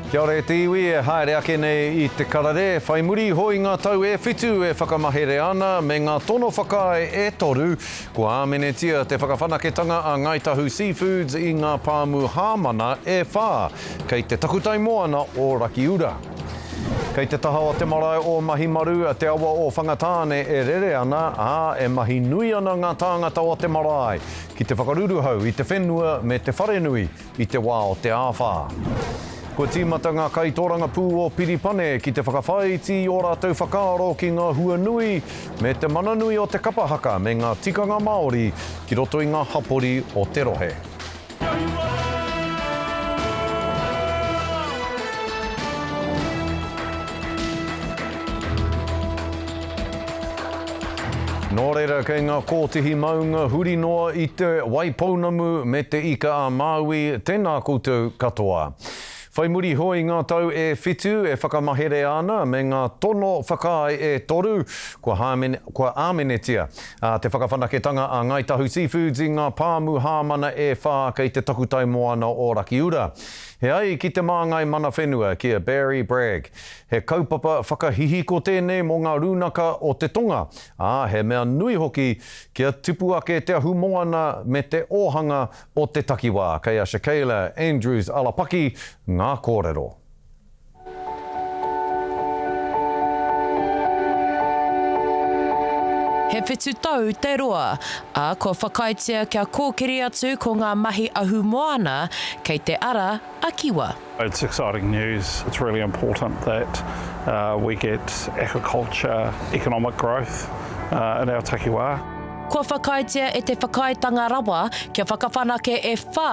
Kia ora e te iwi e haere ake nei i te karere, whai muri iho i ngā tau e whitu e whakamahere ana me ngā tono whakaae e toru, kua āmenetia te whakawhanaketanga a Ngāi Tahu Seafoods i ngā pāmu hāmana e whā kei te takutai moana o Rakiura. Kei te taha o te marae o Mahimaru, te awa o Whangatāne e rere ana, ā, e mahi nui ana ngā tāngata o te marae ki te whakaruruhau i te whenua me te wharenui i te wā o te āwhā. Kua tīmata ngā kaitōrangapū o Piripane ki te whakawhāiti i ō rātou whakaaro ki ngā hua nui me te mana nui o te kapa haka me ngā tikanga Māori ki roto i ngā hapori o te rohe. Nō reira, kei ngā kōtihi maunga huri noa i Te Waipounamu me Te Ika-a-Māui, tēnā koutou katoa. Whai muri iho i ngā tau e whitu e whakamaherea ana me ngā tono whakaae e toru, kua hāmene, kua āmenetia te whakawhanaketanga a Ngāi Tahu Seafoods i ngā pāmu hāmana e whā kei te takutai moana o Rakiura. E ai ki te māngai mana whenua ki a Barry Bragg, He kaupapa whakahihiko tēnei mō ngā rūnaka o te tonga, ā, he mea nui hoki kia tipu ake te ahumoana me te ōhanga o te takiwā. Kei a Shakayla Andrews Alapaki ngā kōrero. He whitu tau te roa, ā, kua whakaaetia kia kōkiri atu ko ngā mahi ahumoana kei te ara a Kiwa. It's exciting news. It's really important that we get aquaculture economic growth in our takiwā. Kua whakaaetia e te Whakaaetanga Rawa kia whakawhanake e whā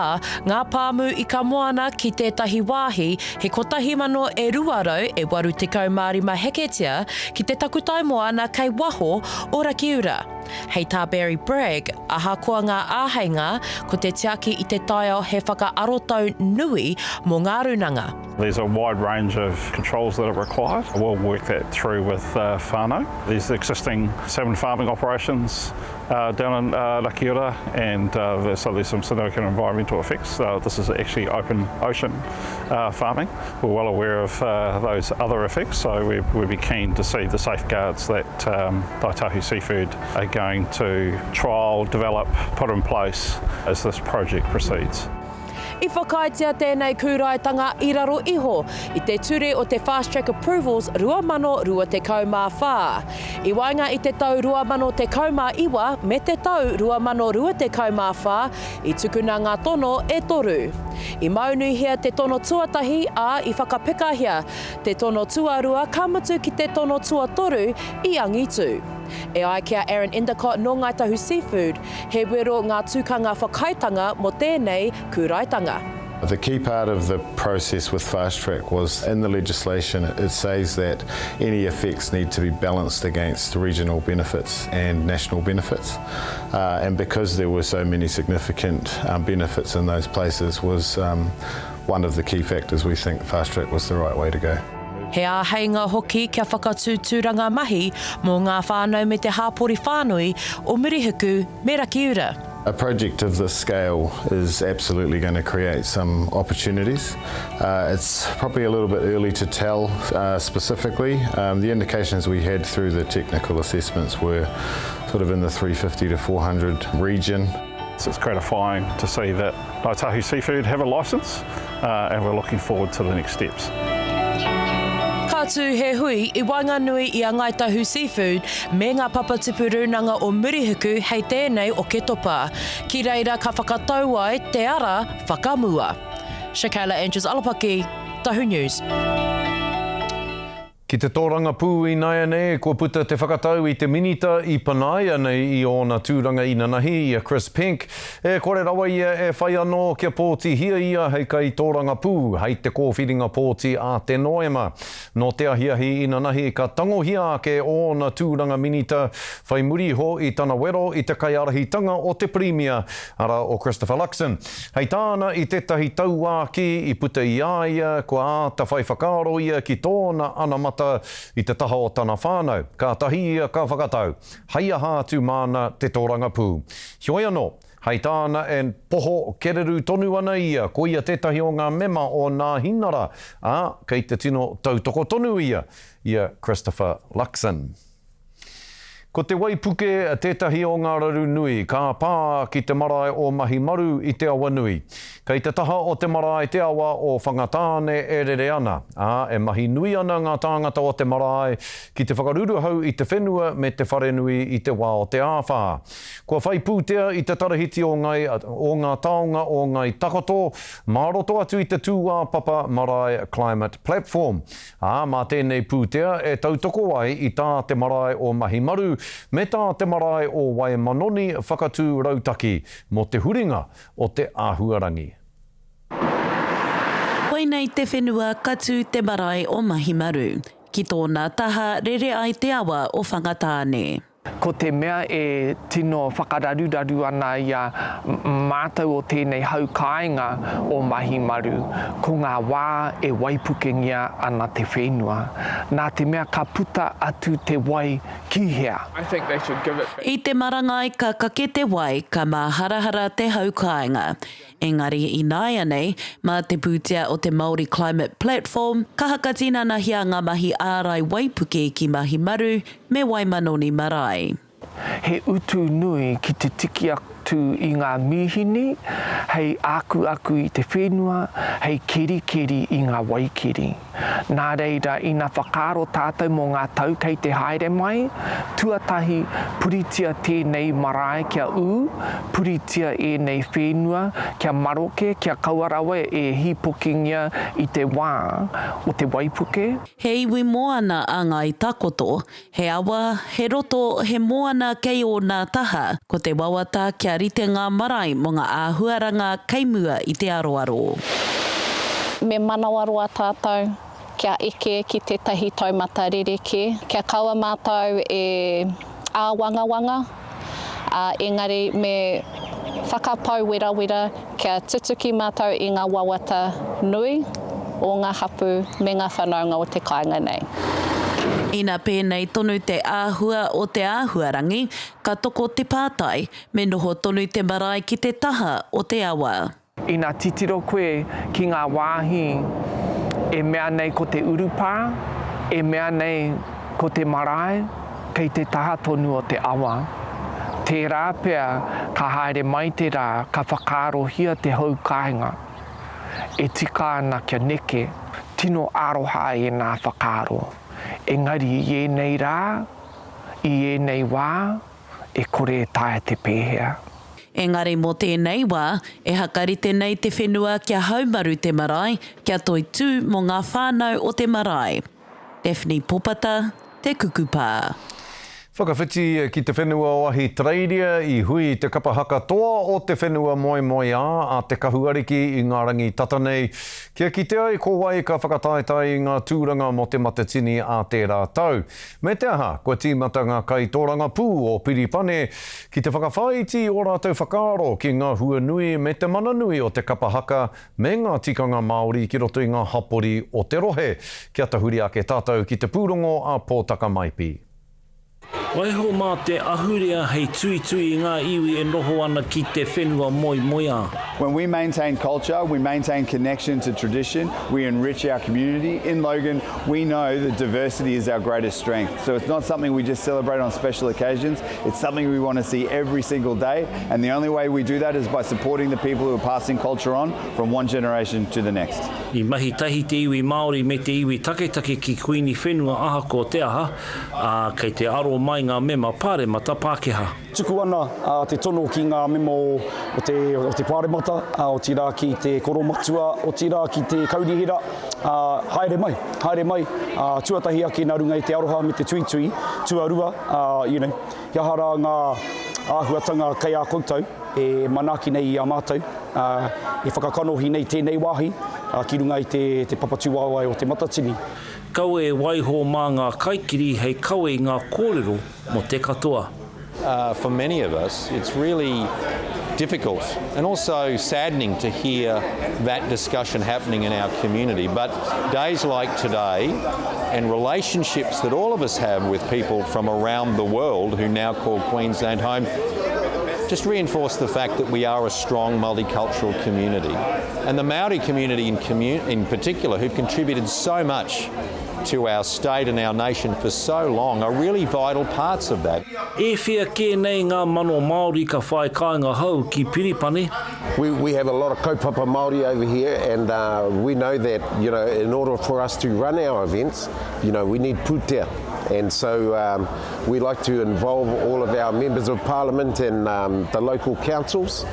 ngā pāmu ika moana ki tētahi wāhi he 1,000 e 200 e 85 heketea ki te takutai moana kei waho o Rakiura. Hei tā Barry Bragg, ahakoa ngā āheinga, ko te tiaki i te taiao he whakaarotau nui mō ngā rūnanga. There's a wide range of controls that are required. We'll work that through with whānau. There's existing salmon farming operations down in Rakiura and so there's some significant environmental effects. This is actually open ocean farming. We're well aware of those other effects so we'd be keen to see the safeguards that Ngāi Tahu Seafood are going to trial, develop, put in place as this project proceeds. I whakaaetia tēnei kūraetanga i raro iho i te Ture o te Fast Track Approvals 2024. I waenga i te tau 2019 me te tau 2024 i tukuna ngā tono e toru. I maunuhia te tono tuatahi, ā, i whakapekahia Te tono tuarua ka mutu ki te tono tuatoru i angitu. E ai ki a Aaron Endicott nō Ngāi Tahu Seafood, he wero ngā tukanga whakaaetanga mō tēnei kūraetanga. The key part of the process with Fast Track was in the legislation it says that any effects need to be balanced against regional benefits and national benefits and because there were so many significant benefits in those places was One of the key factors we think Fast Track was the right way to go. He āheinga hoki kia whakatū tūranga mahi mō ngā whānau me te hāpori whānui o Murihiku me Rakiura. A project of this scale is absolutely going to create some opportunities. It's probably a little bit early to tell specifically. The indications we had through the technical assessments were sort of in the 350 to 400 region. It's gratifying to see that Ngāi Tahu Seafood have a licence and we're looking forward to the next steps. Ka tū he hui i waenganui i a Ngāi Tahu Seafood me ngā papatipu rūnanga o Murihiku hei tēnei Oketopa. Ki reira ka whakatau ai te ara whakamua. Shakayla Andrews Alapaki, Tahu News. Ki te tōrangapū ināianei, kua puta te whakatau i te Minita i panaia nei i ōna tūranga inanahi, i a Chris Penk, e kore rawa ia e whai anō kia pōtihia ia hei kaitōrangapū hei te kōwhiringa pōti a te Noema. Nō te ahiahi inanahi ka tangohia ake ōna tūranga Minita whai muri iho i tana wero i te kaiārahitanga o te Pirimia, arā o Christopher Luxon. Hei tāna i tētahi tauākī i puta i a ia, kua āta whai whakaaro ia ki tōna anamata i te taha o tana whānau, kātahi ia ka whakatau, hei aha atu māna te tōrangapū. Heoi anō, Hei tāna e poho kereru tonu ana ia, ko ia tētahi o ngā mema o Nāhinara, ā, kei te tino tautoko tonu ia i a Christopher Luxon. Ko te waipuke tētahi o ngā raru nui ka pā ki te marae o Mahimaru i Te Awanui. Kei te taha o te marae te awa o Whangatāne e rere ana, ā, e mahi nui ana ngā tāngata o te marae ki te whakaruruhau i te whenua me te wharenui i te wā o te āwhā. Kua whai pūtea i te tarahiti o Ngai, o ngā taonga o Ngai Takoto, mā roto atu i te tūāpapa Marae Climate Platform. Ā, mā tēnei pūtea e tautoko ai i tā te marae o Mahimaru me tā te marae o Waimanoni whakatū rautaki mō te huringa o te āhuarangi. Koinei te whenua ka tū te marae o Mahimaru. Ki tōna taha rere ai te awa o Whangatāne. Ko te mea e tino whakararuraru ana i a mātou o tēnei hau kāinga o Mahimaru, ko ngā wā e waipukengia ana te whenua. Nā te mea ka puta atu te wai ki hea? I te marangai ka kake te wai, ka māharahara te hau kāinga. Engari ināianei, mā te pūtea o te Māori Climate Platform, ka hakatinanahia ngā mahi ārai waipuke ki Mahimaru me Waimanoni Marae. He utu nui ki te tiki atu i ngā mīhini hei akuaku i te whenua, hei kerikeri i ngā waikeri. Nā reira, ina whakaaro tātou mō ngā tau kei te haere mai, tuatahi, puritia tēnei marae kia ū, puritia ēnei whenua kia maroke, kia kaua rawa e hīpokingia i te wā o te waipuke. He iwi moana a Ngāi Takoto, He awa, he roto, he moana kei ōna taha. Ko te wawata kia rite ngā marae mō ngā āhuaranga kei mua i te aroaro. Me manawaroa tātou kia eke ki tētahi taumata rerekē, kia kaua mātou e āwangawanga, ā, engari me whakapau werawera kia tutuki mātou i ngā wawata nui o ngā hapū me ngā whanaunga o te kāinga nei. Ina pēnei tonu te āhua o te āhuarangi, ka toko te pātai, me noho tonu te marae ki te taha o te awa. Ina titiro koe ki ngā wāhi e mea nei ko te urupā, e mea nei ko te marae, kei te taha tonu o te awa. Tērā pea ka haere mai te rā ka whakaarohia te hou kāinga. E tika ana kia neke, tino aroha ēnā whakaaro. Engari i ēnei rā, i ēnei wā, e kore e taea te pēhea. Engari mō tēnei wā, e hakarite nei te whenua kia haumaru te marae, kia toitū mō ngā whānau o te marae. Daphne Popata, Te Kukupā. Whakawhiti ki te whenua o Ahitereiria i hui te kapa haka toa o te whenua moemoeā a Te Kahu Ariki i ngā rangi tata nei kia kite ai ko wai ka whakataetae i ngā tūranga mō Te Matatini ā tērā tau. Me te aha, kua tīmata ngā kaitōrangapū o Piripane ki te whakawhāiti i ō rātou whakaaro ki ngā hua nui me te mana nui o te kapa haka me ngā tikanga Māori ki roto i ngā hapori o te rohe. Kia tahuri ake tātou ki te pūrongo a Pōtaka Maipi. Waiho mā te ahurea hei tuitui i ngā iwi e noho ana ki te whenua moemoeā. When we maintain culture, we maintain connection to tradition, we enrich our community. In Logan, we know that diversity is our greatest strength. So it's not something we just celebrate on special occasions, it's something we want to see every single day. And the only way we do that is by supporting the people who are passing culture on from one generation to the next. I mahi tahi te iwi Māori me te iwi taketake ki Kuini Whenua ahakoa te aha, ā, kei te aro mai ngā mema pāremata Pākehā. Tuku ana te tono ki ngā mema o te, o te Pāremata, otirā ki te Koromatua, otirā ki te Kaunihera, haere mai, haere mai, tuatahi ake nā runga i te aroha me te tuitui, tuarua, you know, he aha rā ngā āhuatanga kei a koutou e manaaki nei i a mātou, e whakakanohi nei tēnei wāhi ki runga i te, te papatūwaewae o Te Matatini. Kaua e waiho mā ngā kaikiri hei kawe i ngā kōrero mō te katoa. For many of us it's really difficult and also saddening to hear that discussion happening in our community but days like today and relationships that all of us have with people from around the world who now call Queensland home. Just reinforce the fact that we are a strong multicultural community. And the Māori community in, commu in particular, who've contributed so much to our state and our nation for so long, are really vital parts of that. E whia kē nei ngā mano Māori ka whai kāinga hou ki Piripane. We, we have a lot of kaupapa Māori over here and uh, we know that, you know, in order for us to run our events, you know, we need pūtea. And so um, we like to involve all of our members of parliament and um, the local councils.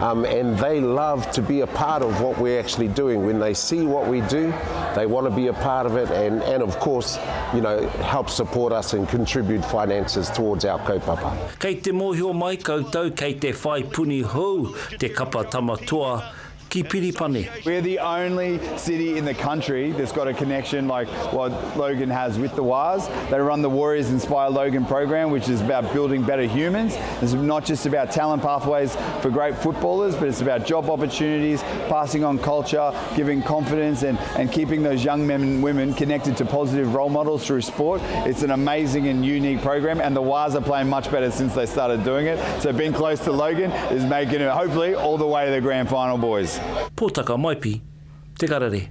Um, and they love to be a part of what we're actually doing. When they see what we do, they want to be a part of it and, and of course, you know, help support us and contribute finances towards our kaupapa. Kei te mōhio mai koutou kei te whai puni hou te kapa Tama Toa ki Piripane. We're the only city in the country that's got a connection like what Logan has with the Wars. They run the Warriors Inspire Logan program, which is about building better humans. It's not just about talent pathways for great footballers, but it's about job opportunities, passing on culture, giving confidence, and, and keeping those young men and women connected to positive role models through sport. It's an amazing and unique program, and the Wars are playing much better since they started doing it. So being close to Logan is making it hopefully all the way to the grand final, boys. Pōtaka Maipi, Te Karere.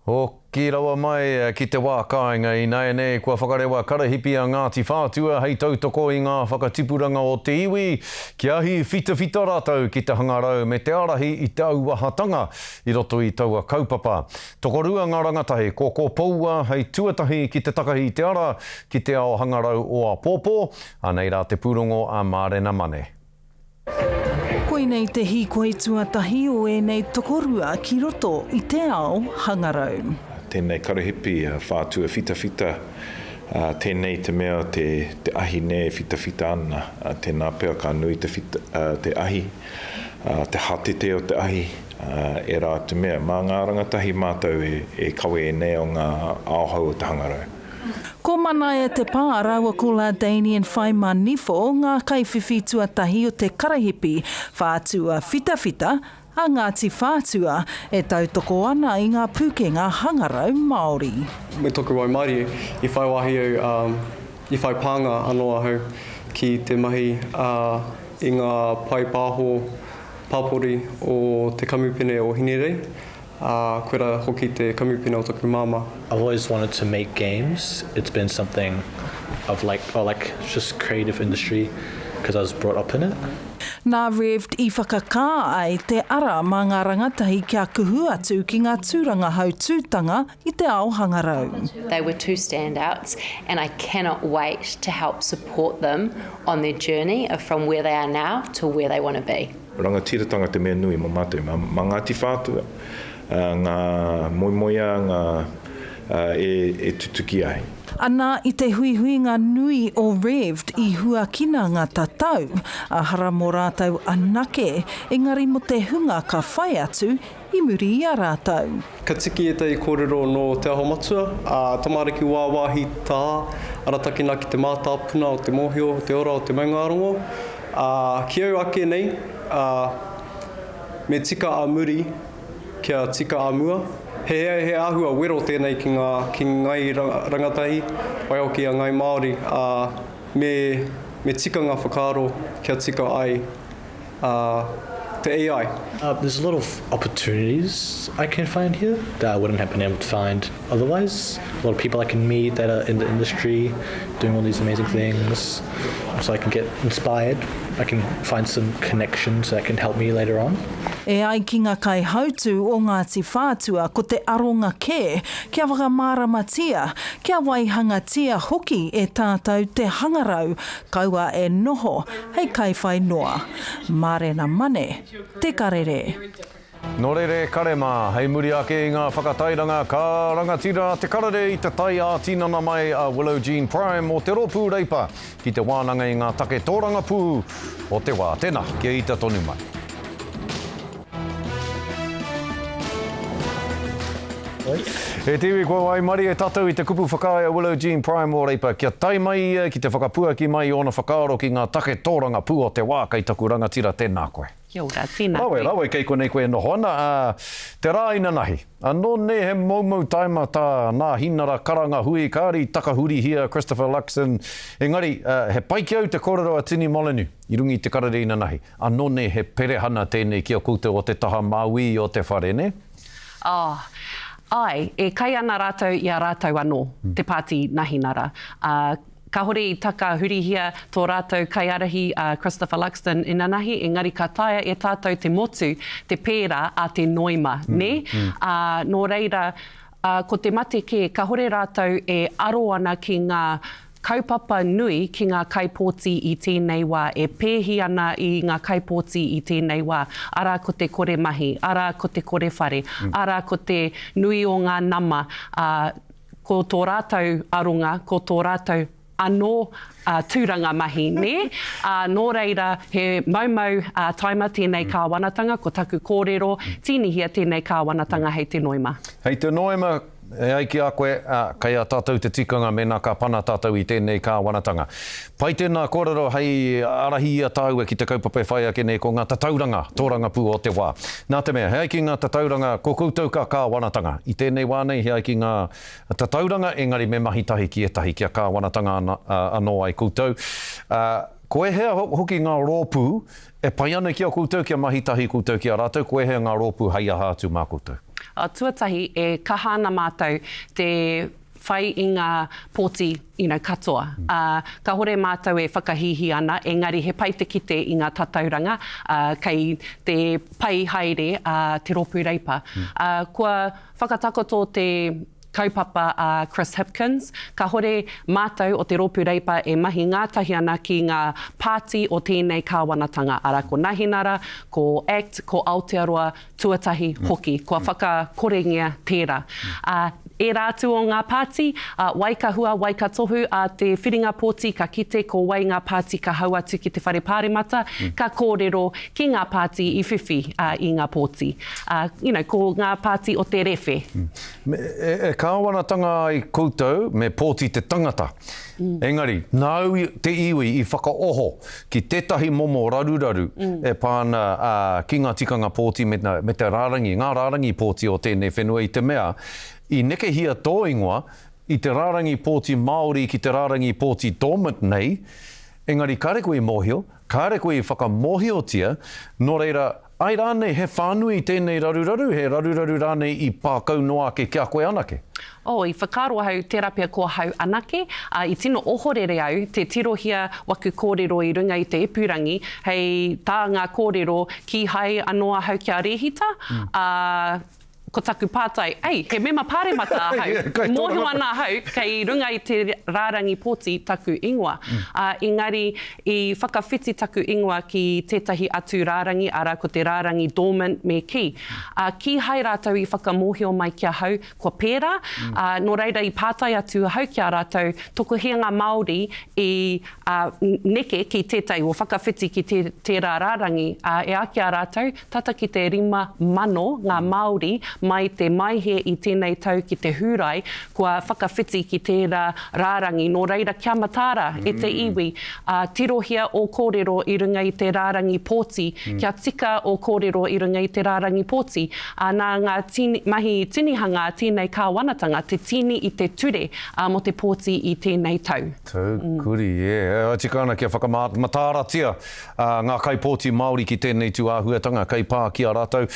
Hoki rawa mai ki te wā kāinga ināianei kua whakarewa karahipi a Ngāti Whātua hei tautoko i ngā whakatipuranga o te iwi, kia whitawhita rātou ki te hangarau me te ārahi i te auahatanga i roto i taua kaupapa. Tokorua ngā rangatahi, ko Kopoua hei tuatahi ki te takahi i te ara ki te ao hangarau o āpōpō, anei rā te pūrongo a Mārena Mane. Koinei te hīkoi tuatahi o ēnei tokorua ki roto i te ao hangarau. Tēnei karahipi a Whātua Whitawhita, tēnei te mea te ahi nē e whitawhita ana, tēnā pea ka nui te te ahi, te hatete o te ahi, ērā atu mea. Mā ngā rangatahi mātou e kawe ēnei o ngā ao hou o te hangarau. Ko Manaia Te Pā rāua ko Ladanian Whaimanifo ngā kaiwhiwhi tuatahi o te karahipi Whātua Whitawhita a Ngāti Whātua e tautoko ana i ngā pūkenga hangarau Māori. Me toku waimarie, i whai wāhi au, i whai pānga anō ahau ki te mahi i ngā pae pāho pāpori o te kamupene o Hinerei, Ā, koirā hoki te kamupene o taku māmā. I've always wanted to make games, it's been something I've like, or like just creative industry cause I was brought up in it. Nā Revd i whakakā ai te ara mā ngā rangatahi kia kuhu atu ki ngā tūranga hautūtanga i te ao hangarau. They were two standouts and I cannot wait to help support them on their journey of from where they are now to where they want to be. Rangatiratanga te mea nui mō mātou, mā Ngāti Whātua ngā moemoeā ngā e tutuki ai. Ana i te huihuinga nui o Revd i huakina ngā tatau, āhara mō rātou anake, engari mō te hunga ka whai atu i muri i a rātou. Ka tiki ētahi kōrero nō Te Aho Matua, ā, tamariki wāwāhi tā, aratakina ki te mātāpuna o te mōhio, o te ora, o te maungārongo. Ā, ki au ake nei, ā, me tika a muri kia tika a mua. He, he āhua wero tēnei ki ngā, ki ngai rangatahi, waihoki a ngai Māori, ā, me, me tika ngā whakaaro kia tika ai uh, te AI. Uh, there's a lot of opportunities I can find here that I wouldn't have been able to find otherwise. A lot of people I can meet that are in the industry doing all these amazing things. So I can get inspired. I can find some connections that can help me later on. E ai ki ngā kaihautū o Ngāti Whātua ko te aronga kē kia whakamāramatia, kia waihangatia hoki e tātou te hangarau kaua e noho hei kaiwhai noa. Mārena Mane, Te Karere. Nō reira e kare mā, hei muri ake i ngā whakatairanga ka rangatira te karere i te tae ā-tinana mai a Willow Jean Prime o te Rōpū Reipa ki te wānanga i ngā take tōrangapū o te wā. Tēnā, kia ita tonu mai. E te iwi kua waimarie tatou i te kupu whakaae a Willow Jean Prime o Reipa kia tae mai ia ki te whakapuaki mai i ōna whakaaro ki ngā take tōrangapū o te wā kei taku rangatira tēnā koe. Kia ora, tēnā Rawe, koe. rawe, kei konei koe e noho ana, ā, te rā inanahi. Anō nei he moumou taima tā Nāhinara karanga hui kāri takahurihia Christopher Luxon, engari, ā, he pai ki au te kōrero a Tini Molyneux i runga i te karere inanahi. Anō nei he perehana tēnei ki a koutou o te taha māui o te whare, nē? Oh, āe, e kai ana rātou i a rātou anō, te Pāti Nahinara. Ā, Kahore i takahurihia tō rātou kaiārahi a Christopher Luxon inanahi, engari ka taea e tātou te motu te pērā a te Noema, nē? Ā, nō reira, ā, ko te mate kē, kahore rātou e aro ana ki ngā kaupapa nui ki ngā kaipōti i tēnei wā, e pēhi ana i ngā kaipōti i tēnei wā, arā ko te kore mahi, arā ko te kore whare, arā ko te nui o ngā nama, ā, Ko tō rātou aronga, ko tō rātou anō tūranga mahi, nē? Ā, nō reira, he maumau taima tēnei kāwanatanga, ko taku kōrero, tīnihia tēnei kāwanatanga hei te Noema. Hei te Noema, e ai ki a koe, ā, kei a tātou te tikanga mēnā ka pana tātou i tēnei kāwanatanga. Pai tēnā kōrero hei ārahi i a tāua ki te kaupapa e whai ake nei ko ngā tatauranga tōrangapū o te wā. Nā te mea, he ai ki ngā tatauranga ko koutou ka kāwanatanga. I tēnei wā nei he ai ki ngā tatauranga engari me mahi tahi ki ētahi kia kāwanatanga anō ai koutou. Ko ēhea hoki ngā rōpū e pai ana ki a koutou kia mahi tahi koutou ki a rātou, ko ēhea ngā rōpū hei aha atu mā koutou? Tuatahi, e kaha ana mātou te whai i ngā pōti you know, katoa. Ā, kāhore mātou e whakahīhī ana, engari he pai te kite i ngā tatauranga, ā, kei te pai haere a Te Rōpū Reipa. Ā, kua whakatakoto te kaupapa a Chris Hipkins, kāhore mātou o Te Rōpū Reipa e mahi ngātahi ana ki ngā pāti o tēnei kāwanatanga, arā, ko Nahinara, ko act, ko Aotearoa tuatahi hoki, kua whakakorengia tērā. Ā, ērā atu o ngā pāti, ā, wai ka hua, wai ka tohu, ā te whiringa pōti ka kite ko wai ngā pāti ka hau atu ki te Whare Pāremata, ka kōrero ki ngā pāti i whiwhi i ngā pōti. Ā, you know, ko ngā pāti o te rewhe. Me, e, e kāwanatanga ai koutou me pōti te tangata. Engari, nāu te iwi i whakaoho ki tētahi momo raruraru e pā ana ki ngā tikanga pōti me te rārangi, ngā rārangi pōti o tēnei whenua i te mea i nekehia tō ingoa i te rārangi pōti Māori ki te rārangi pōti dormant nei, engari kāre koe i mōhio, kāre koe i whakamōhiotia, nō reira, Āe rānei he whānui tēnei raruraru, he raruraru rānei i pā kau noa ake ki a koe anake? Oh, i whakaaro ahau tērā pea ko ahau anake, ā, i tino ohorere au te tirohia waku kōrero i runga i te ipurangi, hei tā ngā kōrero kīhai anō ahau kia rēhita, ā, ko taku pātai, ei, he mema pāremata ahau, mōhio ana ahau kei runga i te rārangi pōti taku ingoa. Ā, engari i whakawhiti taku ingoa ki tētahi atu rārangi, arā, ko te rārangi dormant me kī. Ā, kīhai rātou i whakamōhio mai ki ahau kua pērā, ā, nō reira i pātai atu ahau ki a rātou, tokohia ngā Māori i, ā, neke ki tētahi, o whakawhiti ki tē, tērā rārangi, ā, e ai ki a rātou, Tata ki te 5,000 ngā Māori mai te Maehe i tēnei tau ki te Hūrae kua whakawhiti ki tērā rārangi. Nō reira kia mataara e te iwi, ā, tirohia ō kōrero i runga i te rārangi pōti, kia tika ō kōrero i runga i te rārangi pōti. Ā, nā ngā tini, mahi tinihanga a tēnei kāwanatanga te tīni i te ture, ā, mō te pōti i tēnei tau. Taukuri, e. E tika ana kia whakamataaratia ngā kaipōti Māori ki tēnei tū āhuatanga kei pā ki a rātou.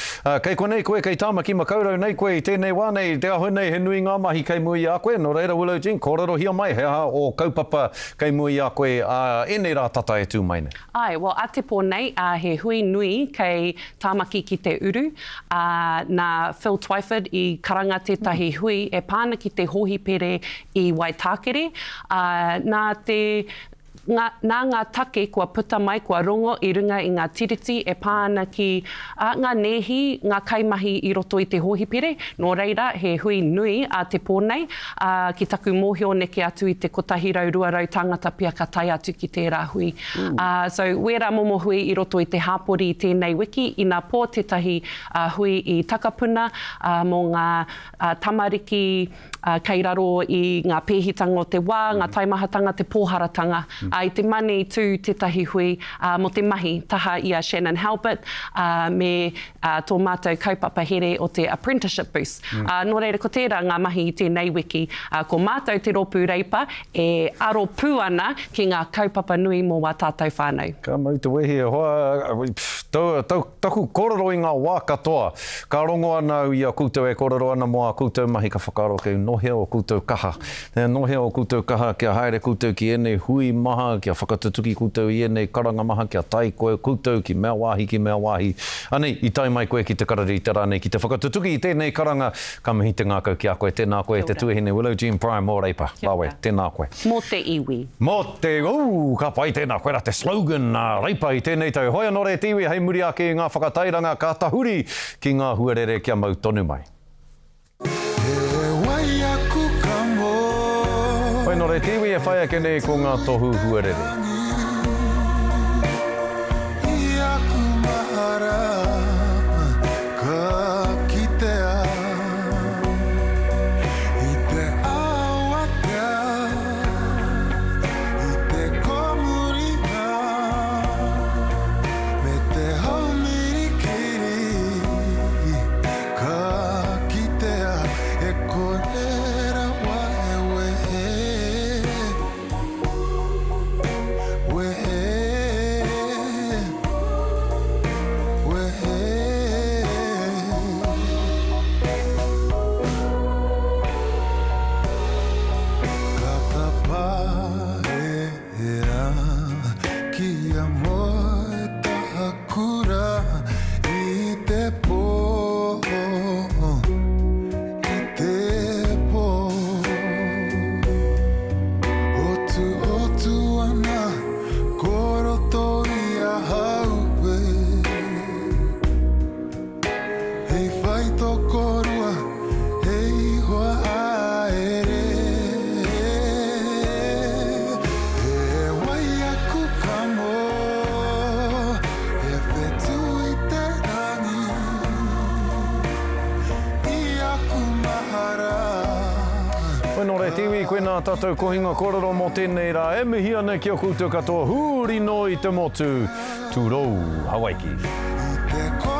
Kei konei koe, kei Tāmaki Makaurau nei koe i tēnei wā nei, te aho nei he nui ngā mahi kei mua i a koe, nō reira Willow Jean, kōrerohia mai he aha ō kaupapa kei mua i a koe ā ēnei rā tata e tū mai nei. Āe, well, a te pō nei, ā, he hui nui kei Tāmaki ki te Uru, ā, nā Phil Twyford i karanga tētahi hui e pā ana ki te hōhipere i Waitākere, ā, nā te Ngā, nā ngā take kua puta mai, kua rongo i runga i ngā tiriti e pā ana ki, ā, ngā nēhi, ngā kaimahi i roto i te hōhipere, nō reira, he hui nui a te pō nei, ā, ki taku mōhio neke atu i te 100, 200 tāngata pea ka tae atu ki tērā hui. Ā, so, wērā momo hui i roto i te hāpori i tēnei wiki, ina pō tētahi, ā, hui i Takapuna, ā, mō ngā, ā, tamariki, ā, kei raro i ngā pēhitanga o te wā, ngā taimahatanga, te pōharatanga. Ā, i te Mane i tū tētahi hui, ā, mō te mahi taha i a Shannon Halbert, ā, me, ā, tō mātou kaupapa here o te Apprenticeship Boost. Ā, nō reira ko tērā ngā mahi i tēnei wiki. Ā, ko mātou te rōpū Reipa e aro pū ana ki ngā kaupapa nui mō wā tātou whānau. Ka mau te wehi e hoa, tau, tau, taku kōrero i ngā wā katoa. Ka rongo ana au i a koutou e kōrero ana mō ā koutou mahi ka whakaaro ake au nō hea ō koutou kaha. Nō hea ō koutou kaha kia haere koutou ki ēnei hui maha, kia whakatutuki koutou i ēnei karanga maha, kia tae koe koutou ki mea wāhi, ki mea wāhi. Anei, i tae mai koe ki te karere i te rā nei ki te whakatutuki i tēnei karanga, ka mihi te ngākau ki a koe. Tēnā koe e te tuahine Willow Jean Pryor mō Reipa. Rawe, tēnā koe. Mō te iwi. Mō te, ooh, ka pai tēnā, koirā te slogan a Reipa i tēnei tau. Hoi anō re te iwi hei muri ake i ngā whakatairanga ka tahuri ki ngā huarere kia mau tonu mai. Hoi nō re te iwi e whai ake nei ko ngā tohu huarere. Ka kitea e kore rawa e wehe, wehe, wehe. Ka tapahea kia moe taku. Kura i te pō, i te pō. Hotuhotu ana ko roto i ahau e. Hei whai tokorua, hei hoa haere. He wai aku kamo, he whetū i te rangi, i aku mahara. Koe nō re te iwi, koinā tātou kohinga kōrero mō tēnei rā. E mihi ana ki a koutou katoa huri noa i te motu. Tūrou, Hawaiki. I te.